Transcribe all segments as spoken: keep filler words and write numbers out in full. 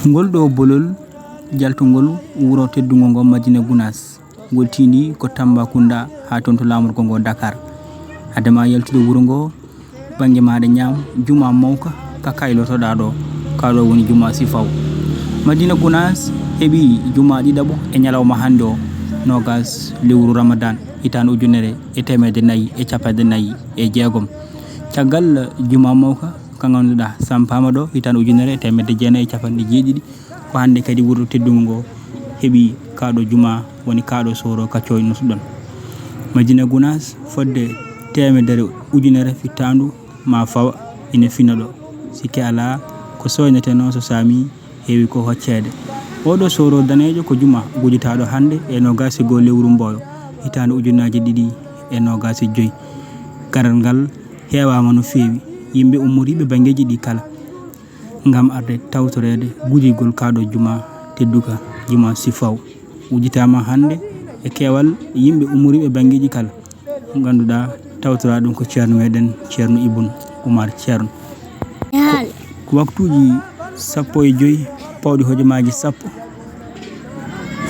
Ngol ɗoo bolol jaltungol wuro teddungo ngo Madina Gunaas, ngol tiindii ko Tambacounda haa toon to laamorgo ngo Dakar. Hadde maa yaltude wuro ngo, bannge maaɗa ñaam, jumaa mawka ka kaylotoɗaa ɗoo, kaa ɗoo woni jumaa Sifaw. Madina Gunaas heɓii jumaa ɗiɗaɓo e ñalawma hannde o, noogaas lewru Ramadan, hitaande ujunere e teemedde nayi e capanɗe nayi e jeegom. Caggal jumaa mawka ka ngannduɗaa sampaama ɗo hitaande ujunere e teemedde jeenayi e capanɗe jeeɗiɗi, ko hannde kadi wuro teddungo ngo heɓi kaa ɗoo jumaa, woni kaa ɗoo sooro ka cooynotoɗon. Madina Gunaas, fodde teemedere ujunere fittaandu maa fawa ina fina ɗo. Sikke alaa, ko sooynetee noon so saami heewi ko hocceede. Oo ɗoo sooro daneejo ko jumaa gujjitaaɗo hannde e noogaas e goo lewru Mbooyo, hitaande ujunnaaje ɗiɗi e noogaas e joy. Garal ngal heewaama no feewi yimɓe ummoriiɓe banngeeji ɗi kala, ngam arde tawtoreede gujjigol kaa ɗoo jumaa tedduka, jumaa Sifaw. Gujjitaama hannde e keewal yimɓe ummoriiɓe banngeeji kala. Ngannduɗaa, tawtoraa ɗum ko Ceerno meɗen, Ceerno Ibn Umar Ceerno. Ko, ko waktuuji sappo e joy pawɗi hojomaaji sappo,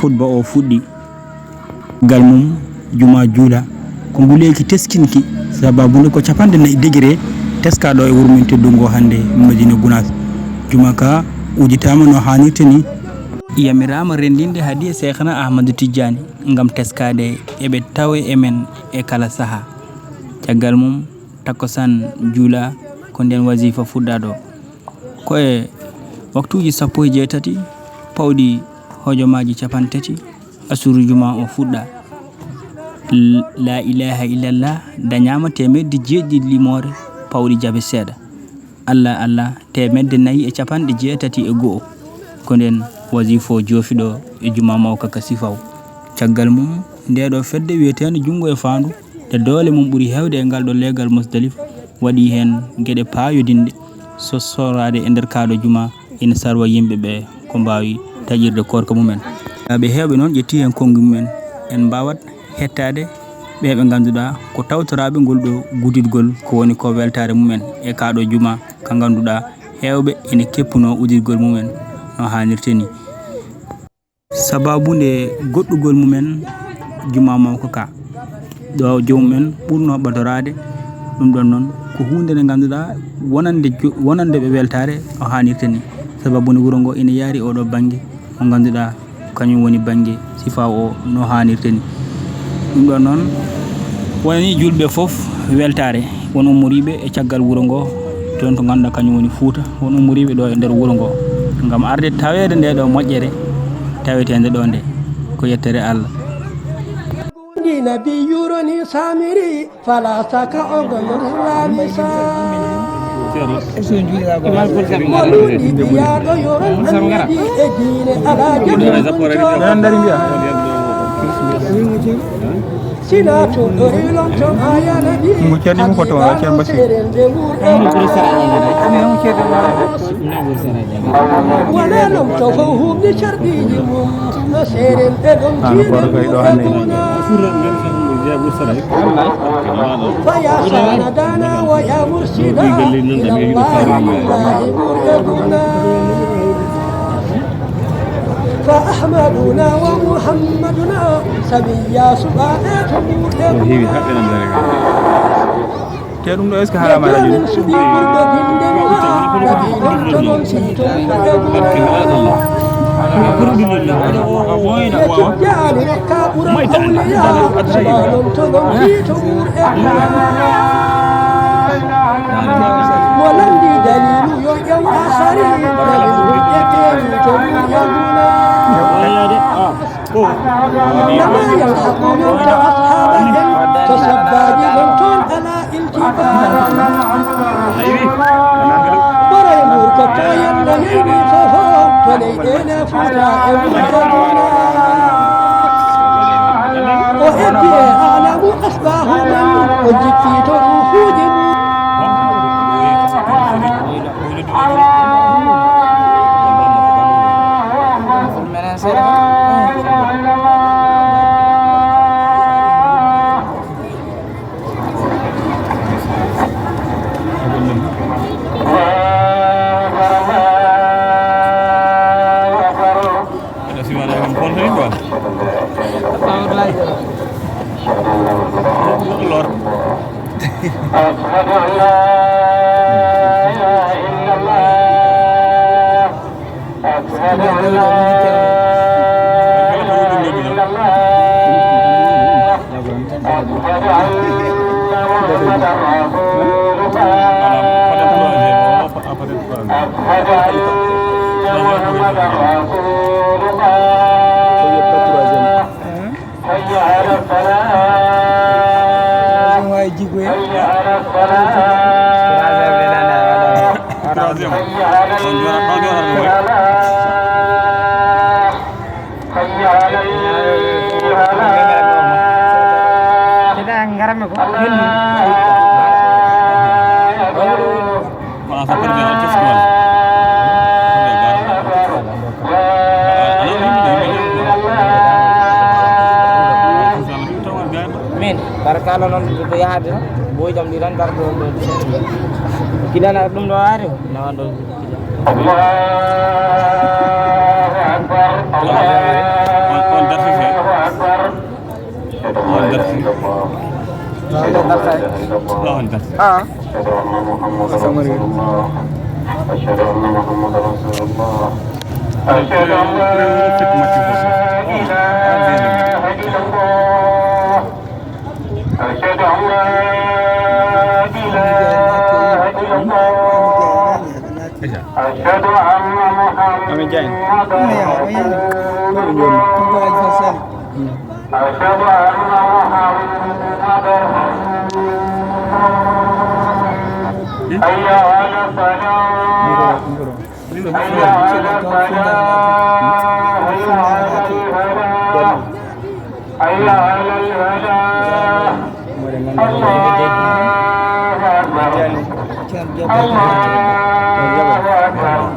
khutba o fuɗɗi. Gal mum, jumaa juula, ko nguleeki teskinki, sababu nde ko capanɗe nayi degré teskaaɗo e wuro men teddungo hannde, Madina Gunaas. Jumaa ka udditaama no haanirta ni. Yamiraama renndinde hadiya Seekhna Ahmadu Tijjaani ngam teskaade e ɓe tawe e men e kala sahaa. Caggal mum, takkusaan juulaa, ko ndeen wasifa fuɗɗaa ɗo. Ko e waktuuji sappo e jeetati pawɗi hojomaaji capanɗe tati, asuru jumaa o fuɗɗaa. L-, laa ilaaha illallah dañaama teemedde jeeɗiɗi limoore pawɗi jaaɓe seeɗa. Allah Allah teemedde nayi e capanɗe jeetati e go'o. Ko ndeen wasifa o joofi ɗo e jumaa mawka ka Sifaw. Caggal mum, ndee ɗoo fedde wiyeteende Junngo e Faandu, nde doole mum ɓuri heewde e ngal ɗoo leegal Musdalifa, waɗii heen geɗe paayodinɗe, so-, sooraade e nder kaa ɗoo jumaa, ina sarwa yimɓe ɓe ko mbaawi taƴirde koorka mumen. Ɓe heewɓe noon ƴettii heen konngi mumen. En mbaawat hettaade ɓee ɓe ngannduɗaa ko tawtoraaɓe ngol ɗoo guditgol, ko woni ko weltaare mumen e kaa ɗoo jumaa ka ngannduɗaa heewɓe ina keppunoo uditgol mumen no haanirta ni. Sababu nde goɗɗugol mumen jumaa mawka ka, ɗo joomum en ɓurnoo ɓadoraade, ɗum ɗon noon ko huunde nde ngannduɗaa wonande jo-, wonande ɓe weltaare no haanirta ni. Sababu nde wuro ngo ina yaari oo ɗoo bannge mo ngannduɗaa kañum woni bannge Sifaw o no haanirta ni. Ɗum ɗon noon wonani juulɓe fof weltaare, won ummoriiɓe e caggal wuro ngo, toon to ngannduɗaa kañum woni Fuuta, won ummoriiɓe ɗo e nder wuro ngo, ngam arde taweede nde ɗo moƴƴere taweteende ɗo nde, ko yettere Allah. Ndi nabi yuroni samiri, fala saka ogo yurlami sa. Mo lundi biyaɗo yoron annabi e diine ala joddi. Sina to ɗori lonton aya nabi. Mo ceerno mo foto wala ceerno Basi. Wala lomto fof huɓni carɗiji mum. No seeɗen ɓe ɗon. An ko oto kay ɗo hannde. Fa ya sanadana wa ya murshida ila Allahi billahi burjaduna. Fa ahmaduna wa muhammaduna sabiya suɓaɓe to ɓurɗe. Te ɗum ɗo, est-ce que haraama e radio ni? Mo lanndi daliilu yo ƴeew asari, daliilu ƴetteeni to ɗum yaguna. Nama yalhaqu mawta ashaaba en, to sabbaaji ɗon toon alaa iltifaat. Boray murko to yalla yeyni fof, to leyɗeele Fuuta e Murtaduna. O heddi e aalamu asbaahu man, o jippi to ruuhuuji mum. أشهد أن لا إله إلا الله. أشهد أن لا إله إلا الله. أشهد أن محمدا رسول الله. أشهد أن محمدا رسول الله. حي على الصلاة. حي على الصلاة. حي على الفلاح. حي على الفلاح. الله أكبر. Min, barkaala noon, ko yahaade tan, ɓooy jam ɗi tan, mbar ɗo, ɗo, kiɗana ɗum ɗo ari, nawan ɗo. الله أكبر. الله أكبر. On darsi. Ah. أشهد أن محمدا رسول الله. أشهد أن محمدا رسول الله. أشهد أن لا إله إلا الله. أشهد أن لا إله إلا الله. أشهد أن محمدا رسول الله. أشهد أن محمدا رسول الله. حي على الصلاة. حي على الصلاة. حي على الفلاح. حي على الفلاح. الله أكبر. الله أكبر.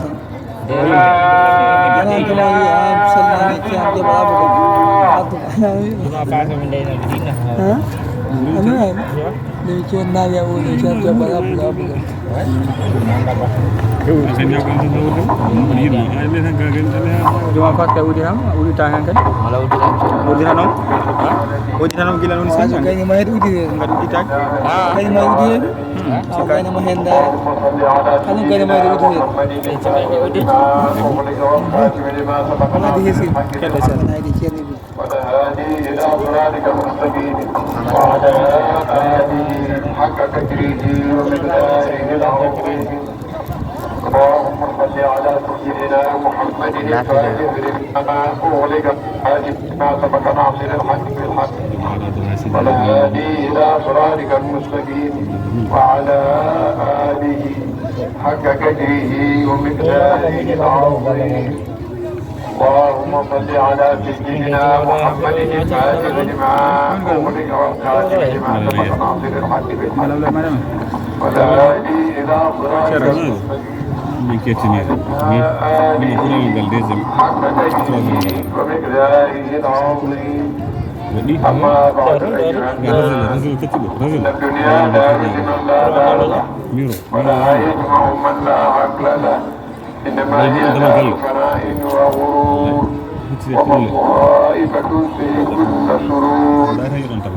Juma Faska udditam, udditaa hen kadi? Wala udditaa. Uddita noon? Ha? Uddita noon gila noon sen. Kadi ma hedde udditede. Kadi udditaaki? Ah. Kadi ma udditede. Hmm. Aw, kadi ma hen dara. Kala kadi ma hedde udditede. Wala de hesi. Kadi sa. Wala de ceerno bi. والهادي إلى صراطك المستقيم وعلى آله حق قدره ومقداره العظيم. اللهم صل على سيدنا محمد الفاتح لما أغلق والخاتم لما سبق ناصر الحق بالحق والهادي إلى صراطك المستقيم وعلى آله حق قدره ومقداره العظيم. اللهم صل على سيدنا محمد الفاتح لما أغلق والخاتم لما سبق ناصر الحق بالحق والهادي إلى صراطك المستقيم. Min kettini. Min, min ko ngal deuxième. Troisième. ومقداره العظيم. Waɗi. أما بعد، أيها الناس، الدنيا دار لمن لا دار له، ولا يجمع من لا عقل له. إنما هي دار فناء وغرور، ومصائب تنسي كل سرور.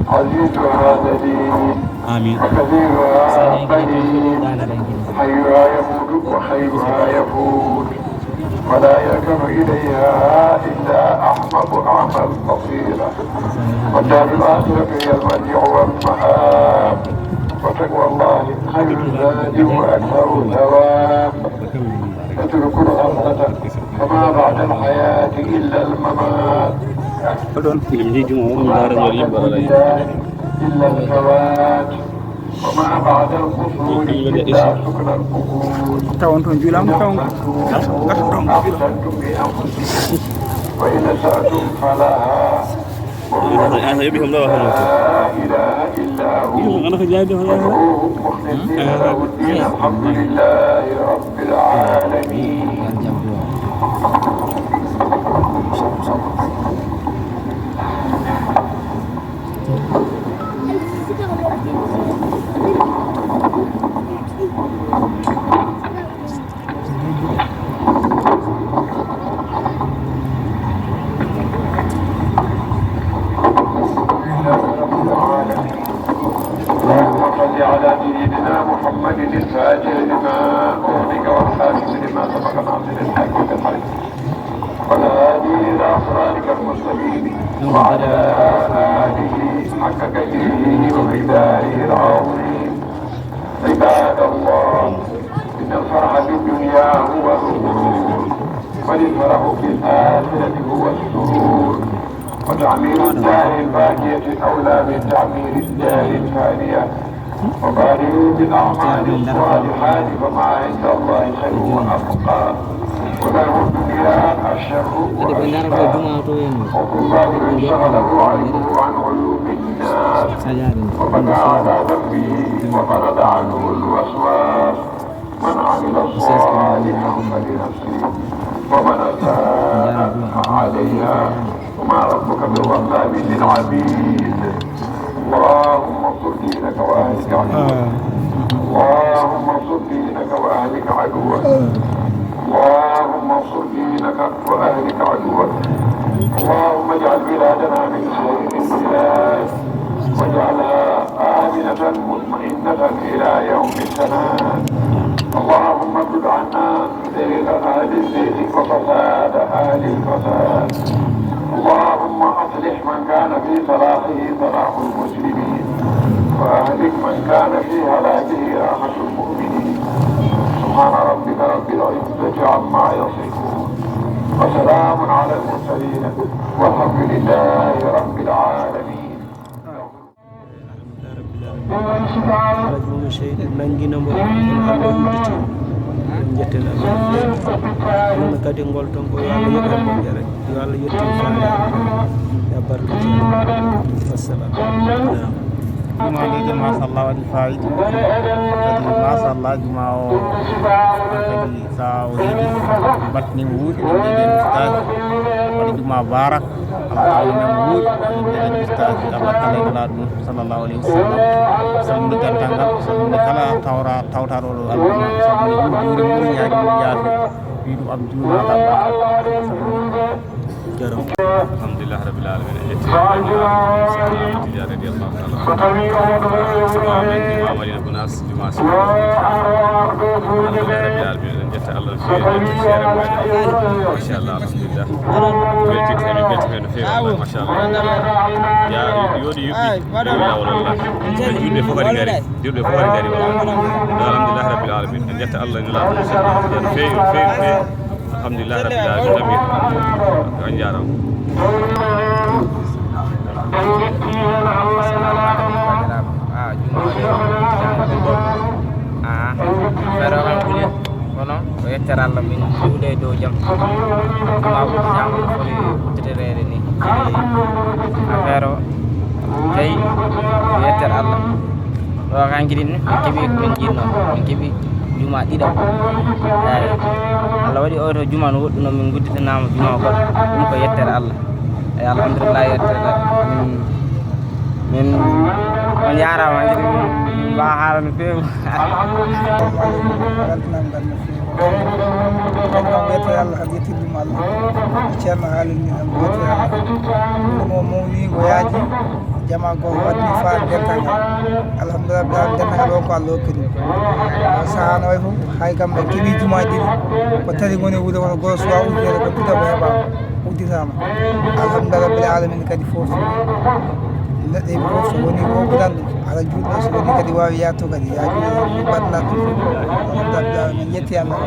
عزيزها ذليل، آمين. وكثيرها قليل، حيها يموت وخيرها يفوت، ولا يركن إليها إلا أحمق أعمى بصيرة. والدار الآخرة هي المرجع والمآب، وتقوى الله خير زاد وأكثر ثواب. اتركوا الغفلة، فما بعد الحياة إلا الممات. Oɗon. Min mbii juma on ndaara ngol yimɓe alaa. إلا الفوات، وما بعد القصور إلا سكن القبور. Tawon toon juulaama, tawon. Nafsakum أحسنتم لأنفسكم، وإن أسأتم فلها. An, an, an, yeɓi kam ɗo, an. لا إله إلا هو. Ɗum, an, ko jaayde, hono, hono. فادعوه مخلصين له الدين. الحمد لله رب العالمين. وعلى آله حق قدره ومقداره العظيم. عباد الله، إن الفرح بالدنيا هو الغرور، وللفرح بالآخرة هو السرور، وتعمير الدار الباقية أولى من تعمير الدار الفانية، وبادروا بالأعمال الصالحات فما عند الله خير وأبقى، ودار الدنيا أشر وأشقى، وطلاب من شغله علمه عن علوم الناس، وبكى على ذنبه وطرد عنه الوسواس، من عمل صالحا فلنفسه ومن أساء فعليها وما ربك بظلام للعبيد. اللهم انصر دينك وأهلك عدوك. اللهم انصر دينك وأهلك عدوك. اللهم انصر دينك وأهلك عدوك. اللهم اجعل بلادنا من خير البلاد، واجعلها آمنة مطمئنة إلى يوم التناد. اللهم ارد عنا سير أهل الزيغ وفساد أهل الفساد. اللهم أصلح من كان في صلاحه صلاح المسلمين، وأهلك من كان في هلاكه راحة المؤمنين. سبحان ربك رب العزة عما يصفون، وسلام على المرسلين، والحمد لله رب العالمين. Alhamdulillah rabbil alamin. Alhaji Mamadou Seydi nangina mo, kono Allah udditi. En jetten Allah. Ɗum kadi ngol ton ko yo Allah yoɓ en moƴƴere. Yo Allah yettin faale. Ya barkati. Wassalam. Juma ɗo de, machallah, waɗi fayida. Kadi machallah, juma o kadi sa o heɓi batni wuuri, ɗum de ustaz. Waɗi juma barak. Alqawmi men wuuri, eɗen ustaaji Allah kala e nulaaɗo mum sallallahu alayhi wa sallam. Salmini dental ngal, salmini kala tawra, tawtaɗo ɗo al'umma. Salmini ɗum juuri mum, ñaagi mum yaafi. Wi ɗum am juunaɗa ba. Jaram. Alhamdulillah rabbil alamin. En ƴetti Tidiane radiyallahu ta'ala anhu. Juma men, juma Madina Gunaas, juma Sima. Alhamdulillah rabbil alamin. En jetta Allah no feewi, en seere mumen. Machallah, alhamdulillah. Beltitta, min beltima no feewi, wallahi, machallah. Ya, yooɗi, yuɓɓi, lawol, wallahi. Julɓe fof kadi ngari, julɓe fof kadi ngari, wallahi. Alhamdulillah rabbil alamin. En jetta Allah no laaɓi, no feewi, no feewi, no feewi. Alhamdulillah rabbil alamin. Tamir, a jaaraama. Ah, juma de, ah, affaire o kam ɓuli, kono ko yettere Allah, min juuɗe dow jam. Juma udditaama no foti udditoreede ni. Affaire o tawi ko yettere Allah. Ɗo kan kadi min keɓi ko min jiɗno, min keɓi juma ɗiɗo. Eeyi, Allah waɗi o to juma no woɗɗuno, min gudditanaama juma goɗɗo. Ɗum ko yettere Allah. Eeyi, alhamdulillah, yettere Allah. Min, min, on jaaraama, kadi min mbaawa haala no feewi. Weltanam ngal no feewi. Kadi noon, yettere Allah, kam yettirde ɗum Allah. Ceerno haalini ɗum, yettere Allah. Ɗum o mawni, o yaaji. Jama goo waɗi faar dental ngal. Alhamdulillah, dental ngal o ko Allah hokki ɗum. O sahaa no wayi fof, hay kam ɓe keɓi juma ɗiɗi. Ko tati woni wuuro, kono gooto suwa udditere, ko ɗiɗo ko heɓaama, udditaama. Alhamdulillah rabbil alamin kadi fof. Neɗɗo yimɓe fof so woni ko bulan ɗum. Ala juulɗo so woni kadi waawi yaatto kadi. Ya juulɗo mbaɗna ɗum. Alhamdulillah rabbil alamin. Yetti Allah.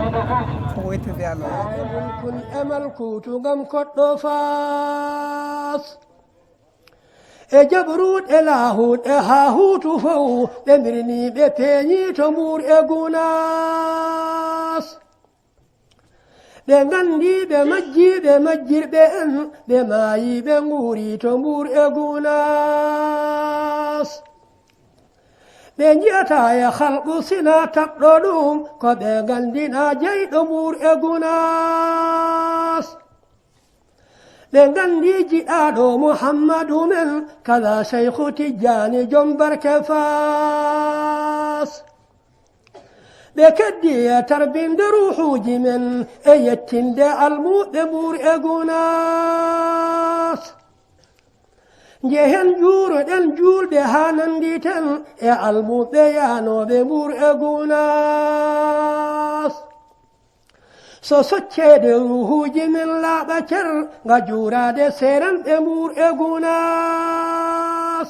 Fof yettirde Allah. E mulkun e malkuutu ngam koɗɗo Faas. E jaɓruuɗe laahuuɗe haa huutu fow, ɓe mbirni, ɓe peeñi to Mbuur e Gunaas. Ɓe nganndi, ɓe majji, ɓe majjirɓe en, ɓe maayi, ɓe nguuri to Mbuur e Gunaas. Ɓe nji'ataa e halqu sina taɓɗo ɗum, ko ɓe nganndina jeyɗo Mbuur e Gunaas. Ɓe nganndi jiɗaaɗo Muhammadu men, kala Seykhu Tijjaani joom barke Faas. Ɓe keddi e tarbinde ruuhuuji men, e yettinde almuuɓe Mbuur e Gunaas. Njehen njuuroɗen juulɓe haa nannditen, e almuuɓe yaanooɓe Mbuur e Gunaas. So socceede ruuhuuji men laaɓa cer, nga juuraade seerenɓe Mbuur e Gunaas.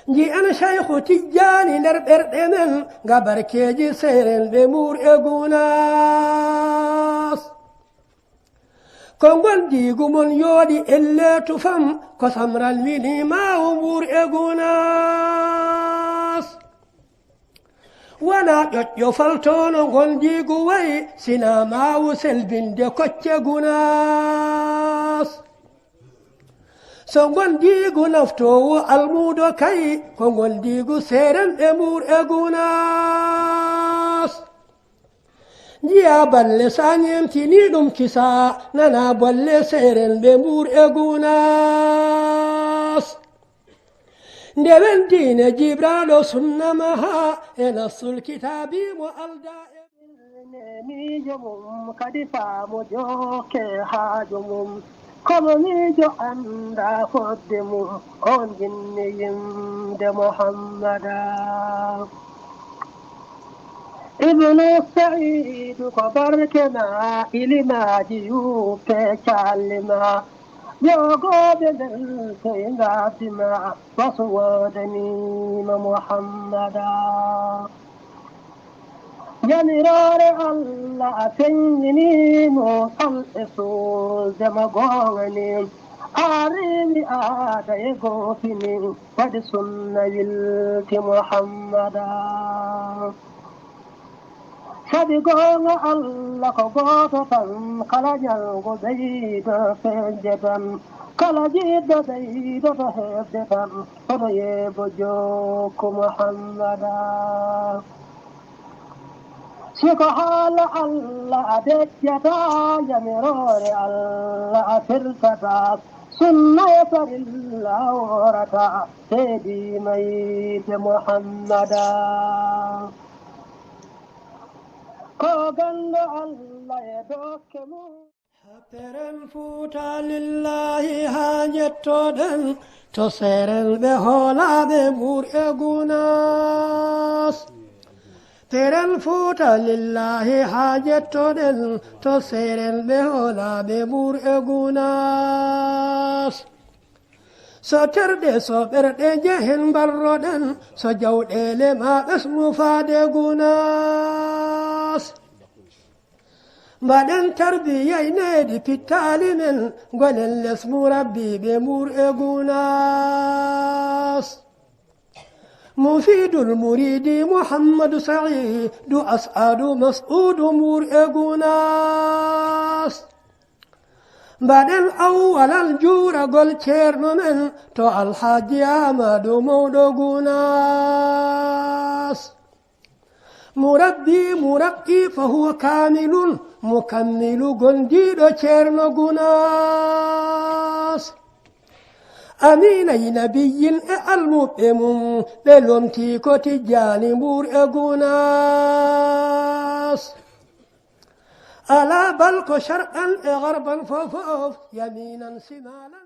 Nji'en Sayku Tijjaani nder ɓerɗe men, nga barkeeji seerenɓe Mbuur e Gunaas. Ko ngondiigu mon yooɗi ellee tufam, ko samran wini maawu Mbuur e Gunaas. Wonaa ƴoƴƴo faltoono ngondiigu wayi, sinaa maawu selbinde kocce Gunaas. So ngondiigu naftoowo almuudo kay, ko ngondiigu seerenɓe Mbuur e Gunaas. Njiyaa balle so a ñeemtinii ɗum kisaa, nanaa bolle seerenɓe Mbuur e Gunaas. Ndewen diine jibraaɗo sunna maha e nassul kitaabi mo aldaa e miijo mum kadi faamu jokke haajo mum. Kono miijo annda fodde mum, on jinni yimde Muhammada. Ibnu Sa'idu ko barke ma, ilimaaji yuppe calli ma. Jogooɓe nder toy ngaddima, wasu woodaniima Muhammada. Yamiroore Allah a feññiniimo, al e suusde mo goongani. A rewi aada e goofini, waɗi sunna wilti Muhammada. Sabi goonga Allah ko gooto tan, kala ñalngu ɓeydo feeñde tan, kala jiɗɗo ɓeydoto heɓde tan, hoto yeebo jokku Muhammada. Si ko haala Allah a deƴƴata, yamiroore Allah a firtata, sunna e farilla a woorata, seediima yiide Muhammada. Ko ganndo Allah e dokke mum. Peren Fuuta lillaahi haa njettoɗen to seerenɓe hoolaaɓe Mbuur e Gunaas. Peren Fuuta lillaahi haa njettoɗen to seerenɓe hoolaaɓe Mbuur e Gunaas. So terɗe, so ɓerɗe njehen mbarroɗen, so jawɗeele ma ɓesmu faade Gunaas. Mbaɗen tarbiya e needi pittaali men, gonen les murabbiiɓe Mbuur e Gunaas. Mufiidul Muriidi Muhammadu Sa'iidu As'adu Mas'uudu Mbuur e Gunaas. Mbaɗen awwalal juuragol ceerno men to Alhaji Ahmadu Mawɗo Gunaas. Murabbi murabbi fa huwa kaamilun mukammilu gondiiɗo ceerno Gunaas. Amiina yi nabiyyin e almuɓɓe mum, ɓe lomtii ko Tijjaani Mbuur e Gunaas. Alaa bal ko sharqan e garban fofof, yamiinan simaalan.